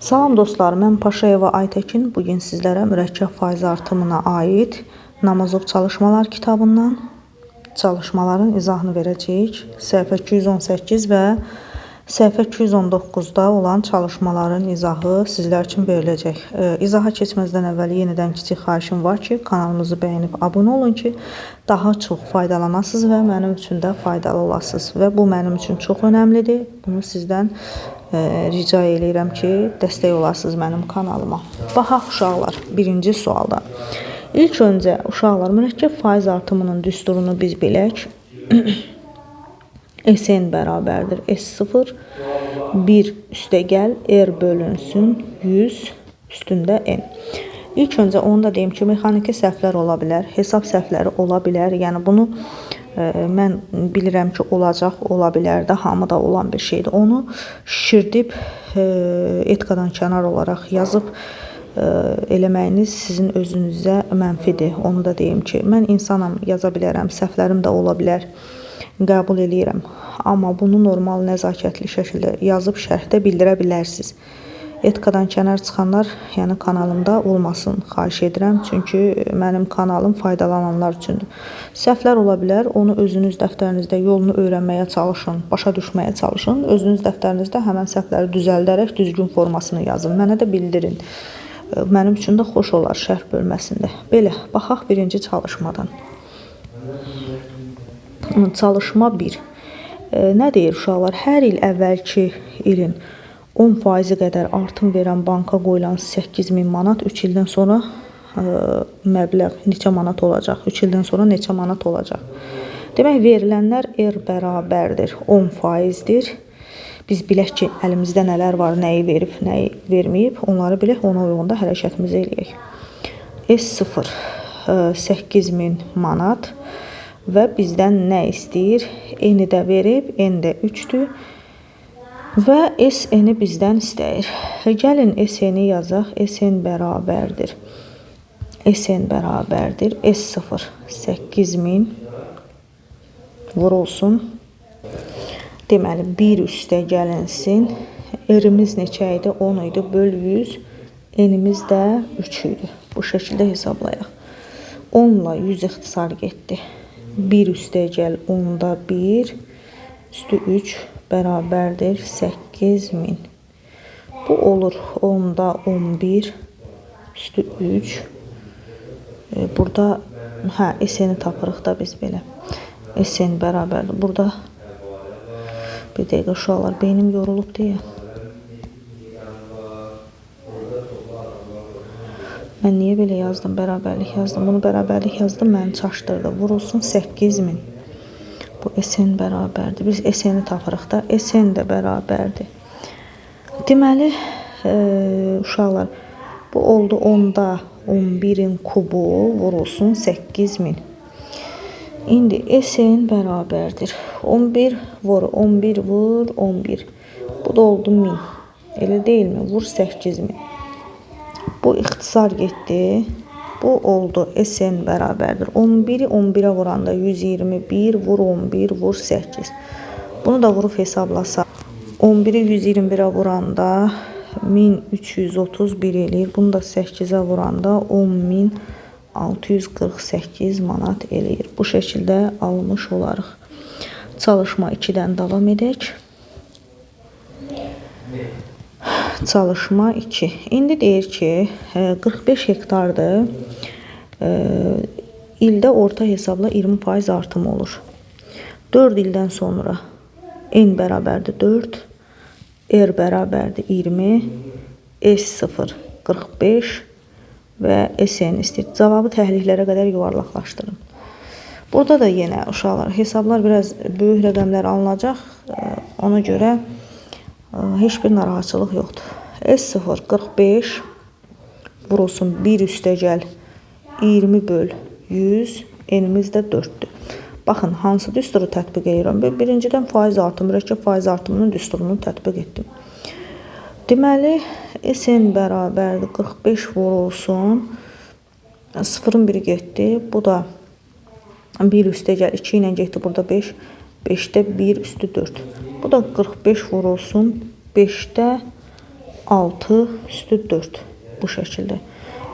Salam dostlar, mən Paşayeva Aytəkin. Bugün sizlərə mürəkkəb faiz artımına aid Namazov çalışmalar kitabından çalışmaların izahını verəcəyik. Səhifə 218 və səhifə 219-da olan çalışmaların izahı sizlər üçün veriləcək. İzaha keçməzdən əvvəl yenidən kiçik xahişim var ki, kanalımızı bəyənib abunə olun ki, daha çox faydalanasınız və mənim üçün də faydalı olasınız. Və bu mənim üçün çox önəmlidir. Bunu sizdən rica eləyirəm ki, dəstək olasınız mənim kanalıma. Baxaq uşaqlar, birinci sualda. İlk öncə uşaqlar, mürəkkəb faiz artımının düsturunu biz bilək. Sn bərabərdir S0, 1 üstəgəl R bölünsün 100 üstündə N. İlk öncə onu da deyim ki, mexaniki səhvlər ola bilər, hesab səhvləri ola bilər. Yəni bunu mən bilirəm ki, olacaq, ola bilər də, hamıda olan bir şeydir. Onu şişirdib etkadan kənar olaraq yazıb eləməyiniz sizin özünüzə mənfidir. Onu da deyim ki, mən insanam, yaza bilərəm, səhvlərim də ola bilər, qəbul eləyirəm. Amma bunu normal, nəzakətli şəkildə yazıb şərhdə bildirə bilərsiniz. Etkadan kənar çıxanlar, yəni kanalımda olmasın, xahiş edirəm. Çünki mənim kanalım faydalananlar üçündür. Səhvlər ola bilər, onu özünüz dəftərinizdə yolunu öyrənməyə çalışın, başa düşməyə çalışın. Özünüz dəftərinizdə həmən səhvləri düzəldərək düzgün formasını yazın. Mənə də bildirin. Mənim üçün də xoş olar şərh bölməsində. Belə, baxaq birinci çalışmadan. Çalışma 1. Nə deyir uşaqlar? Hər il əvvəlki ilin 10% qədər artım verən banka qoyulan 8.000 manat 3 ildən sonra məbləğ neçə manat olacaq? 3 ildən sonra neçə manat olacaq? Demək, verilənlər R bərabərdir 10%-dir. Biz bilək ki, əlimizdə nələr var, nəyi verib, nəyi verməyib, onları bilək, ona uyğun da hərəkətimizi eləyək. S0 8.000 manat və bizdən nə istəyir? N-i də verib, N də 3-dür. Və SN-i bizdən istəyir. Gəlin SN-i yazaq. SN bərabərdir. SN bərabərdir. S0 8.000 vurulsun. Deməli, 1 üstə gəlinsin. R-imiz neçə idi? 10 idi. Böl 100. N-imiz də 3 idi. Bu şəkildə hesablayaq. 10 ilə 100 ixtisar getdi. 1 üstə gəl 10-da 1 üstü 3 bərabərdir 8.000. Bu olur 10-da 11 üstü 3. Burada SN-i tapırıq da biz belə. SN bərabərdir. Burada bir dəqiqə uşaqlar, beynim yorulub deyə. Mən niyə belə yazdım? Bərabərlik yazdım. Bunu bərabərlik yazdım, məni çaşdırdı. Vurulsun 8.000. Bu SN bərabərdir. Biz SN-i tapırıq da. SN də bərabərdir. Deməli, uşaqlar, bu oldu 10-da 11-in kubu vurulsun 8.000. İndi SN bərabərdir. 11 vur, 11 vur, 11. Bu da oldu 1000. Elə deyilmi? Vur 8.000. Bu ixtisar getdi. Bu oldu SN bərabərdir. 11-i 11-ə vuranda 121 vur 11 vur 8. Bunu da vurub hesablasaq. 11-i 121-ə vuranda 1331 eləyir. Bunu da 8-ə vuranda 10.648 manat eləyir. Bu şəkildə almış olarıq. Çalışma 2-dən davam edək. Çalışma 2. İndi deyir ki, 45 hektardır. İldə orta hesabla 20% artım olur. 4 ildən sonra N bərabərdir 4, R bərabərdir 20, S0 45 və SN istəyir. Cavabı təhliklərə qədər yuvarlaqlaşdırın. Burada da yenə uşaqlar, hesablar biraz böyük rəqəmlər alınacaq. Ona görə heç bir narahatçılıq yoxdur. S0 45 vurulsun 1 üstə gəl 20 böl 100, N-imiz də 4-dür. Baxın, hansı düsturu tətbiq edirəm? Birincidən faiz artımı, mürəkkəb faiz artımının düsturunu tətbiq etdim. Deməli, SN bərabərdir 45 vurulsun. 0-ın biri getdi. Bu da 1 üstə gəl 2 ilə getdi. Burada 5. 5-də 1 üstü 4. Bu da 45 vurulsun. 5-də 6 üstü 4. Bu şəkildə.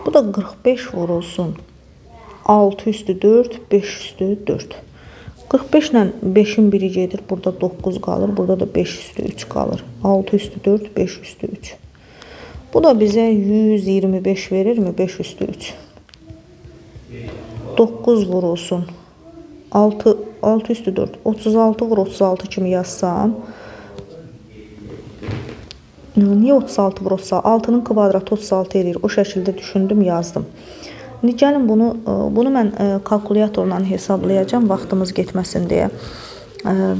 Bu da 45 vurulsun. 6 üstü 4, 5 üstü 4. 45 ilə 5-in biri gedir. Burada 9 qalır. Burada da 5 üstü 3 qalır. 6 üstü 4, 5 üstü 3. Bu da bizə 125 verir mi? 5 üstü 3. 9 vurulsun. 6 üstü 4. 36 vur 36 kimi yazsam. Niyə 36 vur 36? 6-nın kvadratı 36 eləyir. O şəkildə düşündüm, yazdım. İndi gəlin bunu mən kalkulyatorla hesablayacağam, vaxtımız getməsin deyə.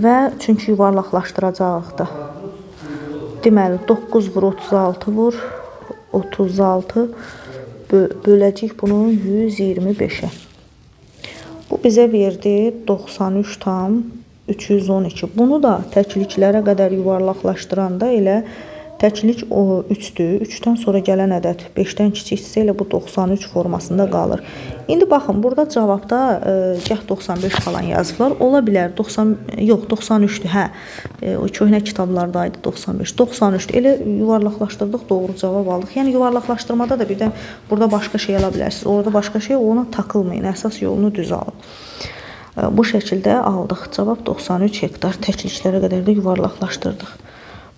Və çünki yuvarlaqlaşdıracağıq da. Deməli, 9 vur 36 vur 36 böləcəyik bunu 125-ə. Bu bizə verdi 93,312. Bunu da təkliklərə qədər yuvarlaqlaşdıranda elə təklik o 3-dür. 3-dən sonra gələn ədəd 5-dən kiçiksə elə bu 93 formasında qalır. İndi baxın, burada cavabda gah 95 falan yazıblar. Ola bilər 90, yox 93-dür. Hə. O köhnə kitablardaydı 95. 93-dür. Elə yuvarlaqlaşdırdıq, doğru cavab aldıq. Yəni yuvarlaqlaşdırmada da birdən burada başqa şey ala bilərsiniz. Orada başqa şey, ona takılmayın. Əsas yolunu düz alın. Bu şəkildə aldıq. Cavab 93 hektar. Təkliklərə qədər də yuvarlaqlaşdırdıq.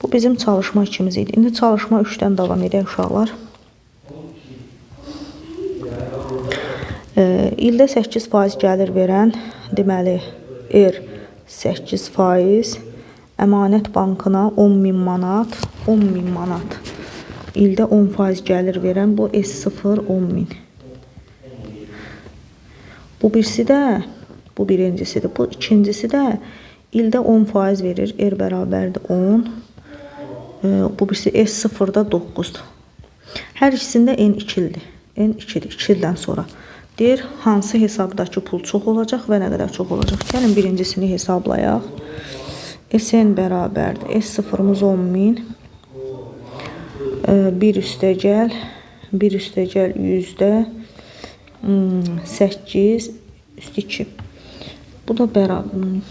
Bu bizim çalışma 2-miz idi. İndi çalışma 3-dən davam edək uşaqlar. İldə 8% gəlir verən, deməli R 8%, Əmanət Bankına 10.000 manat, 10.000 manat. İldə 10% gəlir verən bu S0 10.000. Bu birisi də, bu birincisidir. Bu ikincisi də ildə 10% verir. R bərabərdir 10. Bu birisi S0-da 9-dur. Hər ikisində N 2-dir. N 2-dir. 2 ildən sonra. Deyir, hansı hesabdakı pul çox olacaq və nə qədər çox olacaq. Gəlin birincisini hesablayaq. SN bərabərdir. S0-ımız 10.000. 1 üstə gəl. 1 üstə gəl yüzdə 8 üstü 2. Bu da bərabər.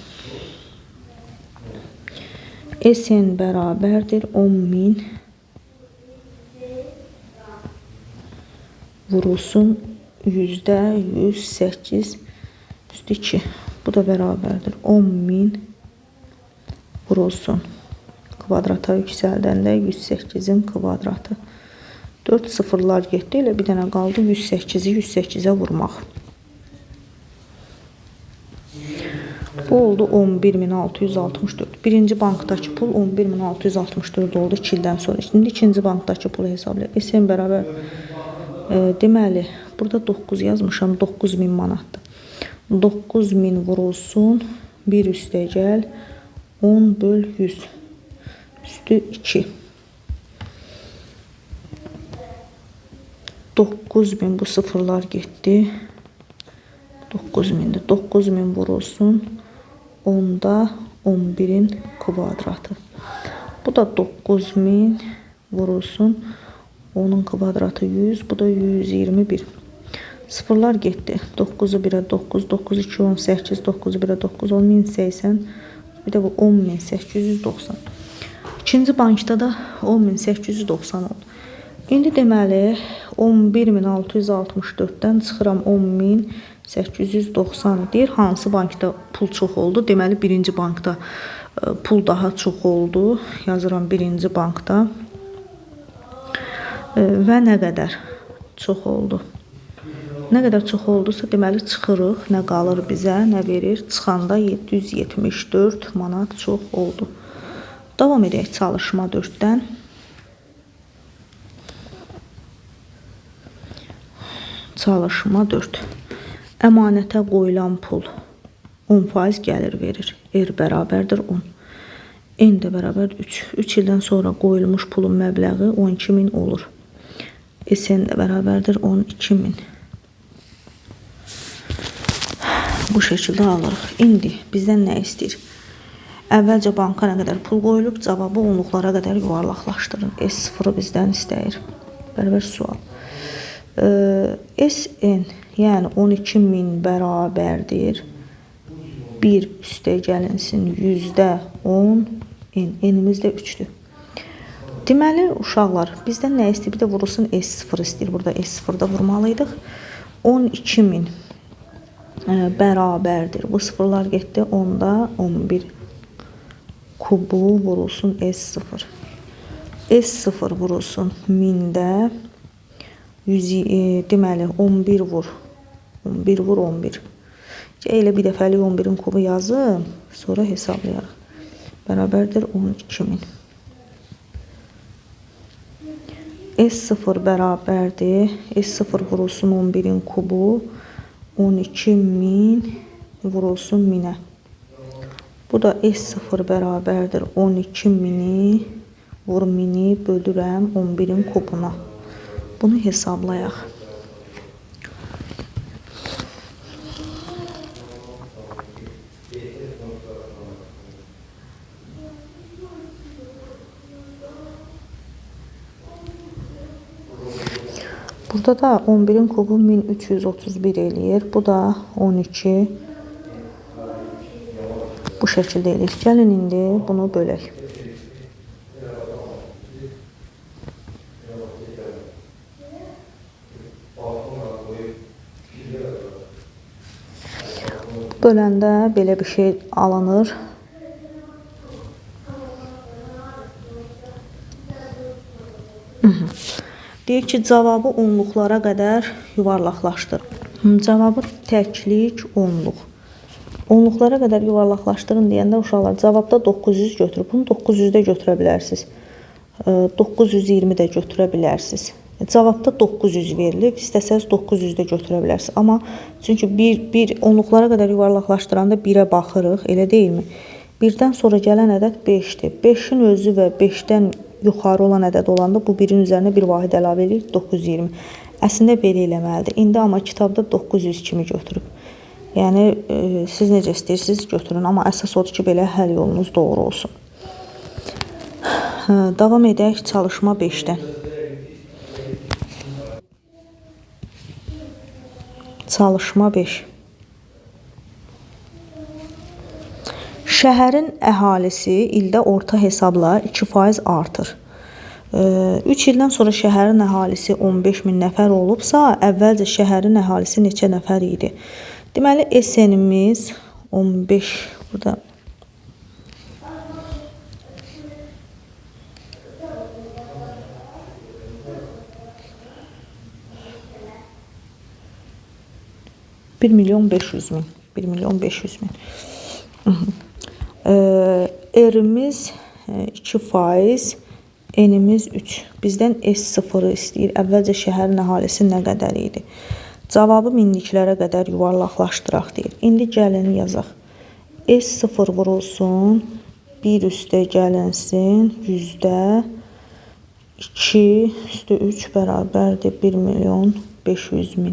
SN bərabərdir 10.000 vurulsun yüzdə 108 üstü 2. Bu da bərabərdir 10.000 vurulsun. Kvadrata yüksəldəndə 108-in kvadratı. 4 sıfırlar getdi. Elə bir dənə qaldı 108-i 108-ə vurmaq. Bu oldu 11.664. Birinci bankdakı pul 11.664 oldu 2 ildən sonra. İndi ikinci bankdakı pulu hesablayaq. SN bərabər. Deməli, burada 9 yazmışam. 9.000 manatdır. 9.000 vurulsun. 1 üstə gəl. 10 böl 100. Üstü 2. 9.000 bu sıfırlar getdi. 9.000-dir. 9.000 vurulsun. 10-da 11-in kvadratı. Bu da 9.000 vurulsun. 10-un kvadratı 100. Bu da 121. Sıfırlar getdi. 9-u 1-ə 9, 9, 2, 18, 9-u 1-ə 9, 10.080. Bir də bu 10.890. İkinci bankda da 10.890 oldu. İndi deməli 11.664-dən çıxıram 10.890. Deyir, hansı bankda pul çox oldu? Deməli, birinci bankda pul daha çox oldu. Yazıram birinci bankda. Və nə qədər çox oldu? Nə qədər çox oldusa, deməli, çıxırıq. Nə qalır bizə, nə verir? Çıxanda 774 manat çox oldu. Davam edək çalışma 4-dən. Çalışma 4. Əmanətə qoyulan pul 10% gəlir verir. R bərabərdir 10. N də bərabər 3. 3 ildən sonra qoyulmuş pulun məbləği 12.000 olur. SN də bərabərdir 12.000. Bu şəkildə alırıq. İndi bizdən nə istəyir? Əvvəlcə banka nə qədər pul qoyulub, cavabı onluqlara qədər yuvarlaqlaşdırın. S0-ı bizdən istəyir. Bərabər sual. SN, yəni 12.000 bərabərdir. 1 üstə gəlinsin %10 N. N'imiz də 3-dür. Deməli, uşaqlar, bizdən nə istəyir? Bir də vurulsun S0 istəyir. Burada S0-da vurmalıydıq. 12.000 bərabərdir. Bu sıfırlar getdi. Onda 11 kubu vurulsun S0. S0 vurulsun 1000-də 100, deməli, 11 vur. 11 vur 11. Elə bir dəfəlik 11-in kubu yazım, sonra hesablayarıq. Bərabərdir 12.000. S0 bərabərdir. S0 vurulsun 11-in kubu 12.000 vurulsun 1000-ə. Bu da S0 bərabərdir 12.000-i vur 1000-i bölürəm 11-in kubuna. Bunu hesablayaq. Burada da 11-in kubu 1331 eləyir. Bu da 12. Bu şəkildə eləyir. Gəlin indi bunu bölək. Böləndə belə bir şey alınır. Deyir ki, cavabı onluqlara qədər yuvarlaqlaşdır. Cavabı təklik onluq. Onluqlara qədər yuvarlaqlaşdırın deyəndə uşaqlar cavabda 900 götürür. Bunu 900-də götürə bilərsiniz. 920 də götürə bilərsiniz. Cavabda 900 verilib, istəsəniz 900-də götürə bilərsiniz. Amma çünki bir onluqlara qədər yuvarlaqlaşdıranda 1-ə baxırıq, elə deyilmi? 1-dən sonra gələn ədəd 5-dir. 5-in özü və 5-dən yuxarı olan ədəd olanda bu 1-in üzərinə bir vahid əlavə edirik, 920. Əslində belə eləməlidir. İndi amma kitabda 900 kimi götürüb. Yəni, siz necə istəyirsiniz götürün, amma əsas odur ki, belə həll yolunuz doğru olsun. Davam edək çalışma 5-dən. Çalışma 5. Şəhərin əhalisi ildə orta hesabla 2% artır. 3 ildən sonra şəhərin əhalisi 15.000 nəfər olubsa, əvvəlcə şəhərin əhalisi neçə nəfər idi? Deməli, SN-imiz 15, burada 1.500.000, 1.500.000. R-imiz 2%, N-imiz 3. Bizdən S0-ı istəyir. Əvvəlcə şəhərin əhalisi nə qədər idi? Cavabı minliklərə qədər yuvarlaqlaşdıraq deyir. İndi gəlin yazaq. S0 vurulsun, 1 üstə gəlinsin, %2 üstə 3 bərabərdir 1.500.000.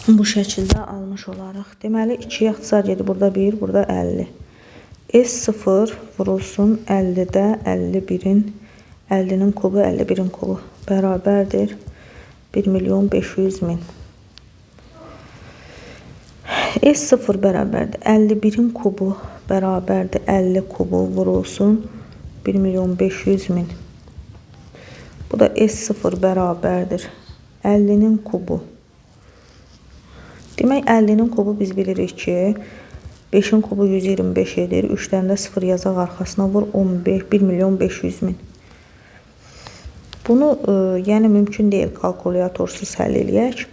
Bu şəkildə almış olarıq. Deməli, 2-yə ixtisar gedir. Burada 1, burada 50. S0 vurulsun 50-də 51-in, 50-nin kubu, 51-in kubu bərabərdir 1.500.000. S0 bərabərdir 51-in kubu bərabərdir 50 kubu vurulsun 1.500.000. Bu da S0 bərabərdir 50-nin kubu. Demək, 50-nin kubu biz bilirik ki, 5-in kubu 125 edir. 3 dənə də 0 yazaq arxasına vur 1.500.000. Bunu yəni mümkün deyil kalkulyatorsuz həll eləyək.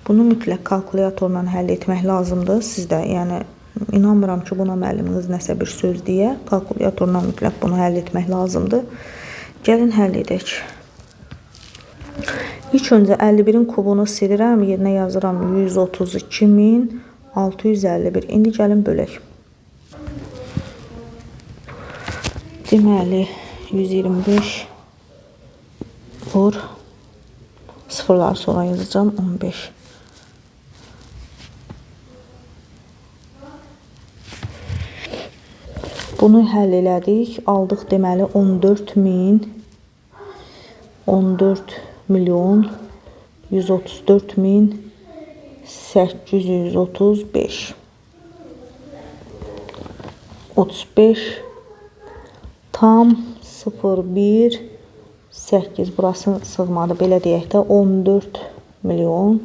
Bunu mütləq kalkulyatorla həll etmək lazımdır. Siz də, yəni inanmıram ki, buna müəlliminiz nəsə bir söz deyə. Kalkulyatorla mütləq bunu həll etmək lazımdır. Gəlin həll edək. İlk öncə 51-in kubunu silirəm, yerinə yazıram 132.651. İndi gəlin bölək. Deməli, 125 vur. Sıfırları sonra yazacağım, 15. Bunu həll elədik. Aldıq deməli 14.134.835. 35 tam 0,1 8. Burası sığmadı. Belə deyək də 14 milyon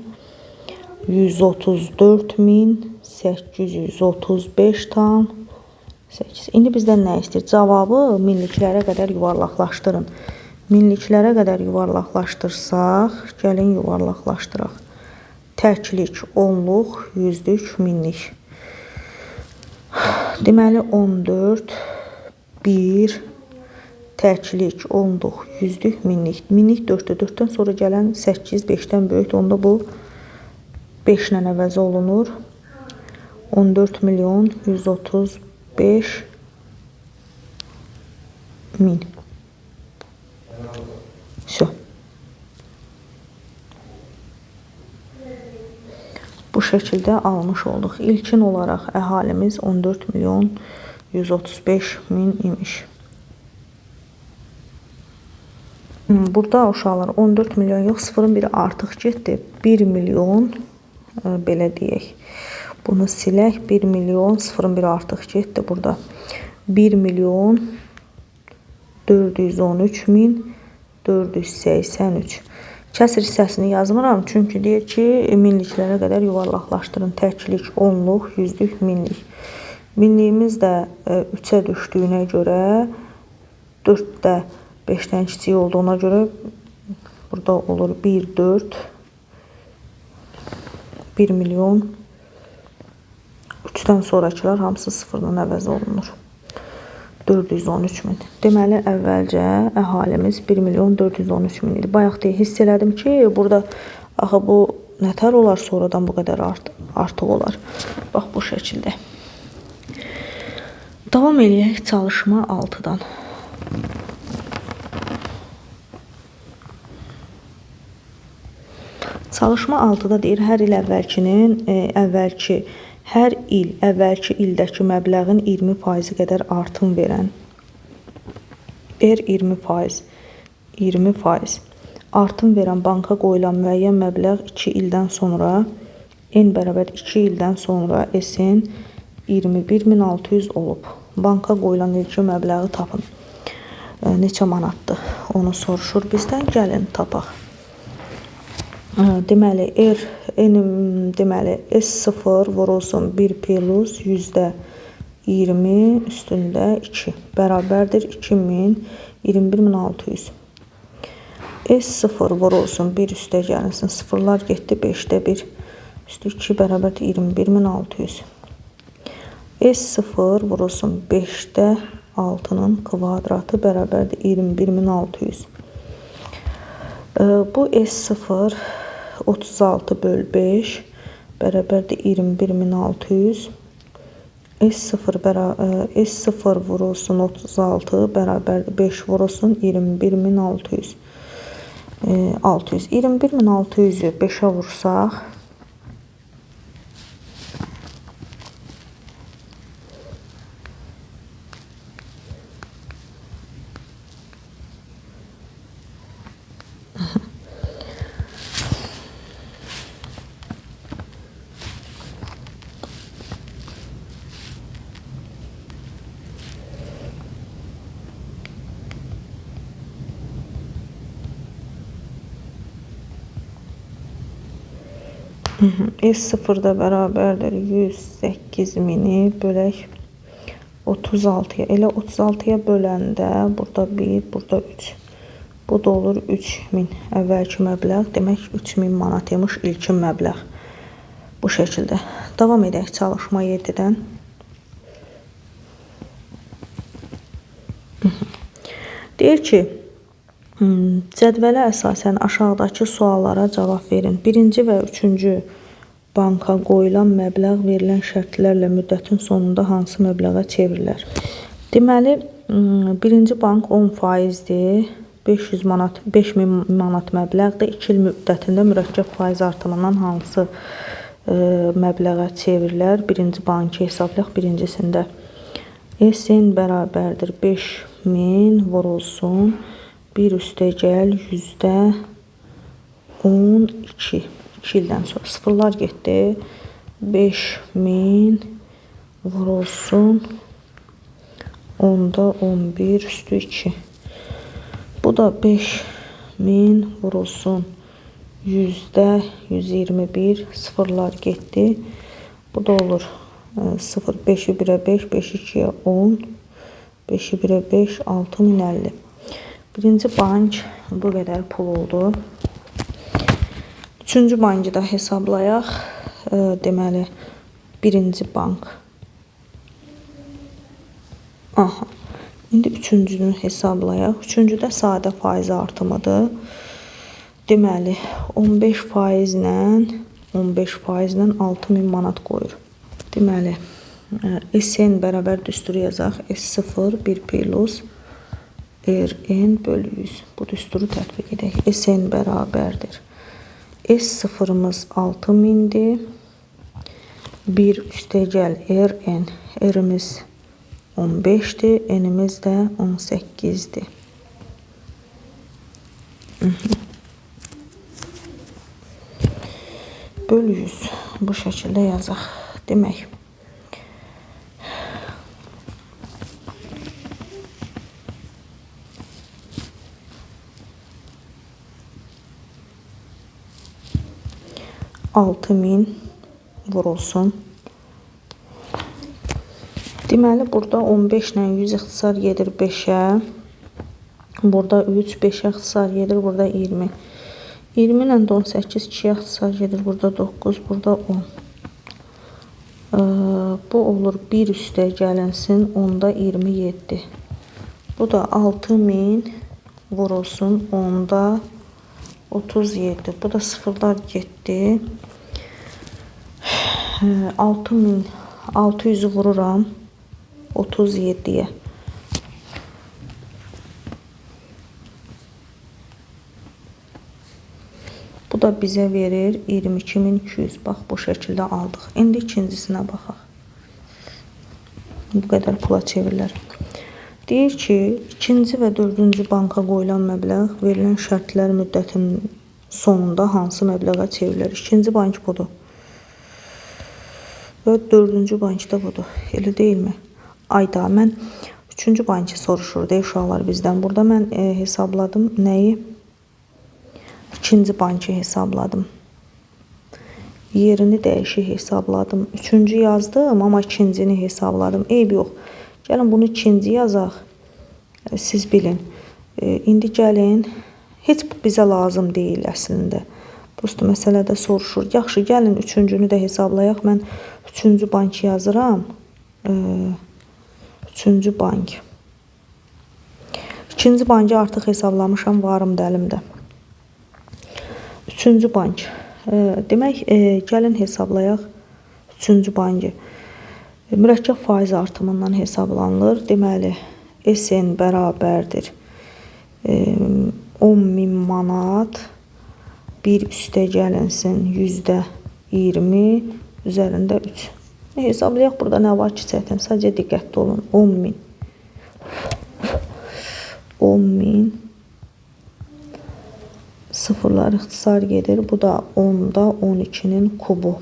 134 min 835 tam 8. İndi bizdən nə istəyir? Cavabı minliklərə qədər yuvarlaqlaşdırın. Minliklərə qədər yuvarlaqlaşdırsaq, gəlin yuvarlaqlaşdıraq. Təklik, onluq, yüzlük, minlik. Deməli, 14, 1, təklik, onluq, yüzlük, minlik. Minlik 4-dür. 4-dən sonra gələn 8, 5-dən böyükdür. Onda bu 5 ilə əvəz olunur. 14 milyon 135 min. Vse. Bu şəkildə almış olduq. İlkin olaraq əhalimiz 14 milyon 135 min imiş. Burada uşaqlar 14 milyon yox, sıfırın biri artıq getdi. 1 milyon, belə deyək. Bunu silək. 1 milyon, sıfırın biri artıq getdi burada. 1 milyon 413 min 483. Kəsir hissəsini yazmıram, çünki deyir ki, minliklərə qədər yuvarlaqlaşdırın. Təklik, onluq, yüzlük, minlik. Minliyimiz də 3-ə düşdüyünə görə, 4 də 5-dən kiçik olduğuna görə burada olur 1, 4, 1 milyon. 3-dən sonrakılar hamısı sıfırdan əvəz olunur. 413 min. Deməli, əvvəlcə əhalimiz 1 milyon 413 min idi. Bayaq deyə hiss elədim ki, burada axı bu nətər olar, sonradan bu qədər artıq olar. Bax, bu şəkildə. Davam eləyək çalışma 6-dan. Çalışma 6-da deyir, hər il əvvəlkinin, hər il əvvəlki ildəki məbləğin 20% qədər artım verən R 20%, 20% artım verən banka qoyulan müəyyən məbləğ 2 ildən sonra N bərabər 2 ildən sonra S-in 21.600 olub. Banka qoyulan ilkin məbləği tapın. Neçə manatdır? Onu soruşur bizdən. Gəlin tapaq. Deməli, R, N, deməli, S0 vurulsun 1 plus %20 üstündə 2 bərabərdir 2000, 21600. S0 vurulsun 1 üstə gəlinsin. Sıfırlar getdi 5-də 1 üstü 2 bərabərdir 21600. S0 vurulsun 5-də 6-nın kvadratı bərabərdir 21600. Bu S0 36 böl 5 bərabərdir 21600. S0 vurulsun 36 bərabərdir 5 vurulsun 21600. 600. 21600-ü 5-ə vursaq S0 da bərabərdir 108 mini bölək 36-ya. Elə 36-ya böləndə burada 1, burada 3. Bu da olur 3000. Əvvəlki məbləğ, demək 3000 manat imiş ilkin məbləğ. Bu şəkildə. Davam edək çalışma 7-dən. Deyir ki, cədvələ əsasən aşağıdakı suallara cavab verin. Birinci və üçüncü banka qoyulan məbləğ verilən şərtlərlə müddətin sonunda hansı məbləğə çevrilər? Deməli, birinci bank 10%-dir. 500 manat, 5000 manat məbləğdir. 2 il müddətində mürəkkəb faiz artımından hansı məbləğə çevrilər? Birinci bankı hesablayaq. Birincisində SN bərabərdir 5000 vurulsun 1 üstə gəl %12. 2 ildən sonra sıfırlar getdi. 5000 vurulsun Onda 11 üstü 2. Bu da 5000 vurulsun. %121 sıfırlar getdi. Bu da olur 0, 5-i 1-ə 5, 5-i 2-yə 10, 5-i 1-ə 5, 6050. Birinci bank bu qədər pul oldu. Üçüncü bankı da hesablayaq. Deməli, birinci bank. Aha. İndi üçüncünü hesablayaq. Üçüncüdə sadə faiz artımıdır. Deməli, 15% 15% 6000 manat qoyur. Deməli, SN bərabər düsturu yazaq. S0 1 plus RN bölü 100. Bu düsturu tətbiq edək. SN bərabərdir. S0-ımız 6000-dir. 1 üstəgəl RN. R-imiz 15-dir. N-imiz də 18-dir. Bölü 100. Bu şəkildə yazaq. Demək, 6000 vurulsun. Deməli, burada 15 ilə 100 ixtisar gedir 5-ə. Burada 3, 5-ə ixtisar gedir, burada 20. 20 ilə də 18, 2-yə ixtisar gedir, burada 9, burada 10. Bu olur 1 üstə gəlinsin, onda 27. Bu da 6000 vurulsun, onda 37. Bu da sıfırlar getdi. 6600-ü vururam 37-yə. Bu da bizə verir 22200. Bax, bu şəkildə aldıq. İndi ikincisinə baxaq. Bu qədər pula çevirilər. Deyir ki, ikinci və dördüncü banka qoyulan məbləğ verilən şərtlər müddətinin sonunda hansı məbləğə çevrilir? İkinci bank budur. Və dördüncü bank da budur. Elə deyilmi? Ayda, mən üçüncü bankı soruşur deyir uşaqlar bizdən. Burada mən hesabladım nəyi? İkinci bankı hesabladım. Yerini dəyişik hesabladım. Üçüncü yazdım, amma ikincini hesabladım. Eyb yox. Gəlin bunu ikinci yazaq. Siz bilin. İndi gəlin. Heç bizə lazım deyil əslində. Prosto məsələdə soruşur. Yaxşı, gəlin üçüncünü də hesablayaq. Mən üçüncü bank yazıram. Üçüncü bank. İkinci bankı artıq hesablamışam. Varım da əlimdə. Üçüncü bank. Demək, gəlin hesablayaq üçüncü bankı. Mürəkkəb faiz artımından hesablanılır. Deməli, SN bərabərdir 10.000 manat 1 üstə gəlinsin %20 üzərində 3. Hesablayaq, burada nə var ki çətin. Sadəcə diqqətli olun. 10.000. 10.000 sıfırlar ixtisar gedir. Bu da 10-da 12-nin kubu.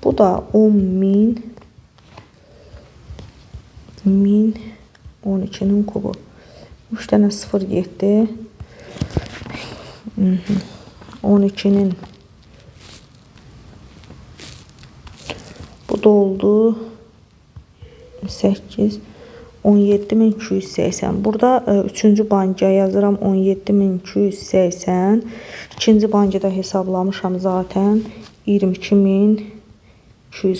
Bu da 10.000 1012-nin kubu. 3 dənə sıfır getdi. 12-nin bu da oldu 8 17280. Burada üçüncü banka yazıram 17280. İkinci bankada hesablamışam zaten 22200.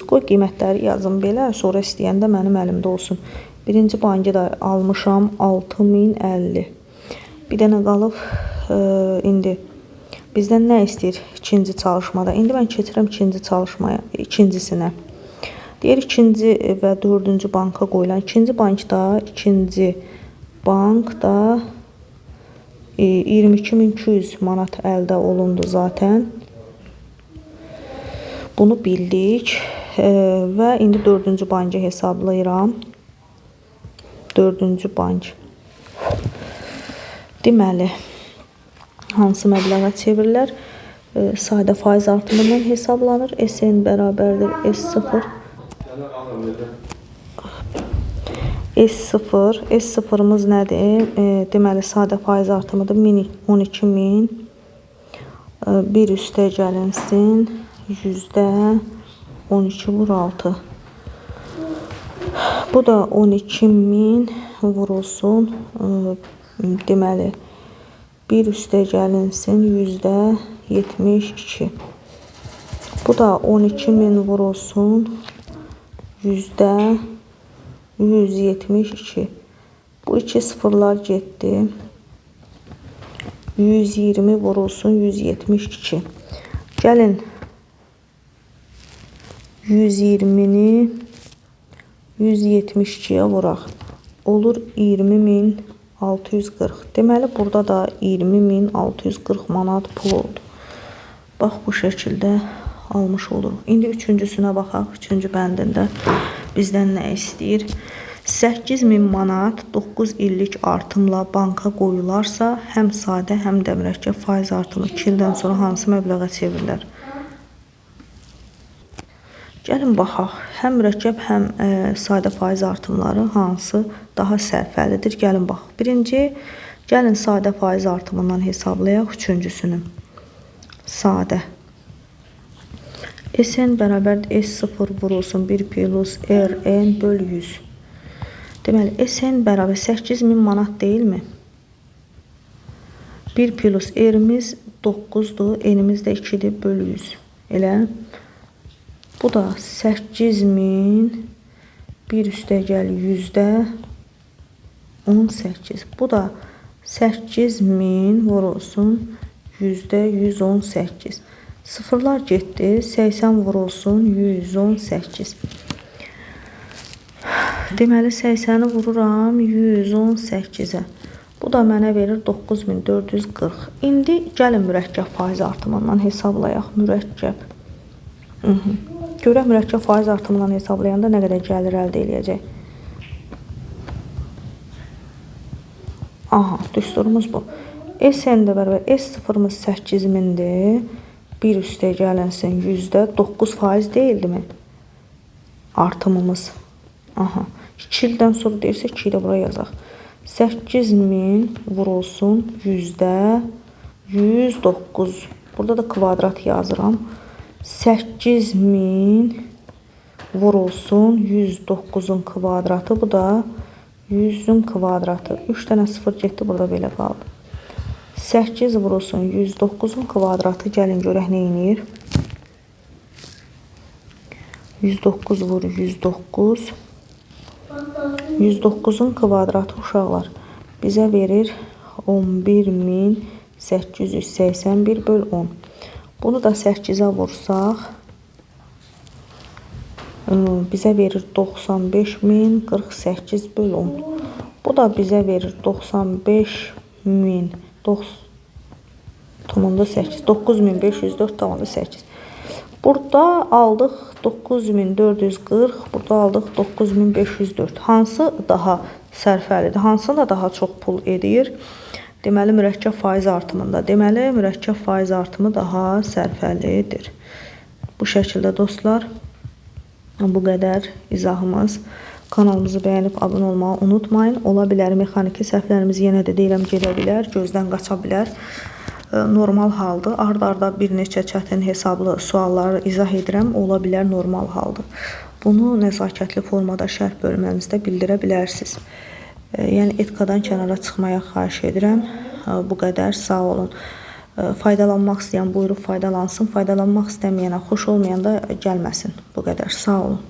Qoy qiymətləri yazın belə, sonra istəyəndə mənim əlimdə olsun. Birinci bankı da almışam 6050. Bir dənə qalıb indi bizdən nə istəyir ikinci çalışmada? İndi mən keçirəm ikinci çalışmaya, ikincisinə. Deyir ikinci və dördüncü banka qoyulan. İkinci bankda 22200 manat əldə olundu zaten. Bunu bildik və indi dördüncü bankı hesablayıram. Dördüncü bank. Deməli, hansı məbləğə çevirilər? Sadə faiz artımından hesablanır. SN bərabərdir S0. S0. S0-ımız nədir? Deməli, sadə faiz artımıdır. 12.000 bir üstə gəlinsin. %12 vur 6. Bu da 12.000 vurulsun. Deməli, 1 üstə gəlinsin. %72. Bu da 12.000 vurulsun. %172. Bu iki sıfırlar getdi. 120 vurulsun 172. Gəlin 120-ni 172-yə vuraq. Olur 20.640. Deməli, burada da 20.640 manat pul oldu. Bax, bu şəkildə almış oluruq. İndi üçüncüsünə baxaq. Üçüncü bəndində bizdən nə istəyir? 8.000 manat 9 illik artımla banka qoyularsa, həm sadə, həm də mürəkkəb faiz artımı 2 ildən sonra hansı məbləğə çevrilər? Gəlin baxaq. Həm mürəkkəb, həm sadə faiz artımları hansı daha sərfəlidir? Gəlin baxaq. Birinci, gəlin sadə faiz artımından hesablayaq üçüncüsünü. Sadə. Sn bərabərdir S0 vurulsun 1 plus Rn böl 100. Deməli, Sn bərabər 8.000 manat deyilmi? 1 plus R'miz 9-dur, N'imiz də 2-dir, böl 100. Elə. Bu da 8.000 1 üstə gəl %18. Bu da 8.000 vurulsun %118. Sıfırlar getdi. 80 vurulsun 118. Deməli, 80-i vururam 118-ə. Bu da mənə verir 9440. İndi gəlin mürəkkəb faiz artımından hesablayaq. Mürəkkəb. Görək mürəkkəb faiz artımından hesablayanda nə qədər gəlir əldə eləyəcək. Aha, düsturumuz bu. Sn də bərabər S0-ımız 8000-dir. 1 üstə gəlinsin %9 faiz deyildimi? Artımımız. Aha. 2 ildən sonra deyirsə 2 ilə bura yazaq. 8000 vurulsun %109. Burada da kvadrat yazıram. 8000 vurulsun 109-un kvadratı. Bu da 100-ün kvadratı. 3 dənə sıfır getdi, burada belə qaldı. 8 vurulsun 109-un kvadratı. Gəlin görək nə eləyir. 109 vur 109. 109-un kvadratı uşaqlar bizə verir 11.881 böl 10. Bunu da 8-ə vursaq bizə verir 95.048 böl 10. Bu da bizə verir 95.000 9504,8. Burada aldıq 9440, burada aldıq 9504. Hansı daha sərfəlidir? Hansında daha çox pul edir? Deməli, mürəkkəb faiz artımında. Deməli, mürəkkəb faiz artımı daha sərfəlidir. Bu şəkildə dostlar, bu qədər izahımız. Kanalımızı bəyənib abunə olmağı unutmayın. Ola bilər mexaniki səhvlərimiz yenə də deyirəm gedə bilər, gözdən qaça bilər. Normal haldır. Ard-arda bir neçə çətin hesablı sualları izah edirəm. Ola bilər normal haldır. Bunu nəzakətli formada şərh bölmənizdə bildirə bilərsiniz. Yəni etkadan kənara çıxmaya xahiş edirəm. Bu qədər. Sağ olun. Faydalanmaq istəyən buyurub faydalansın. Faydalanmaq istəməyənə, xoş olmayanda gəlməsin. Bu qədər. Sağ olun.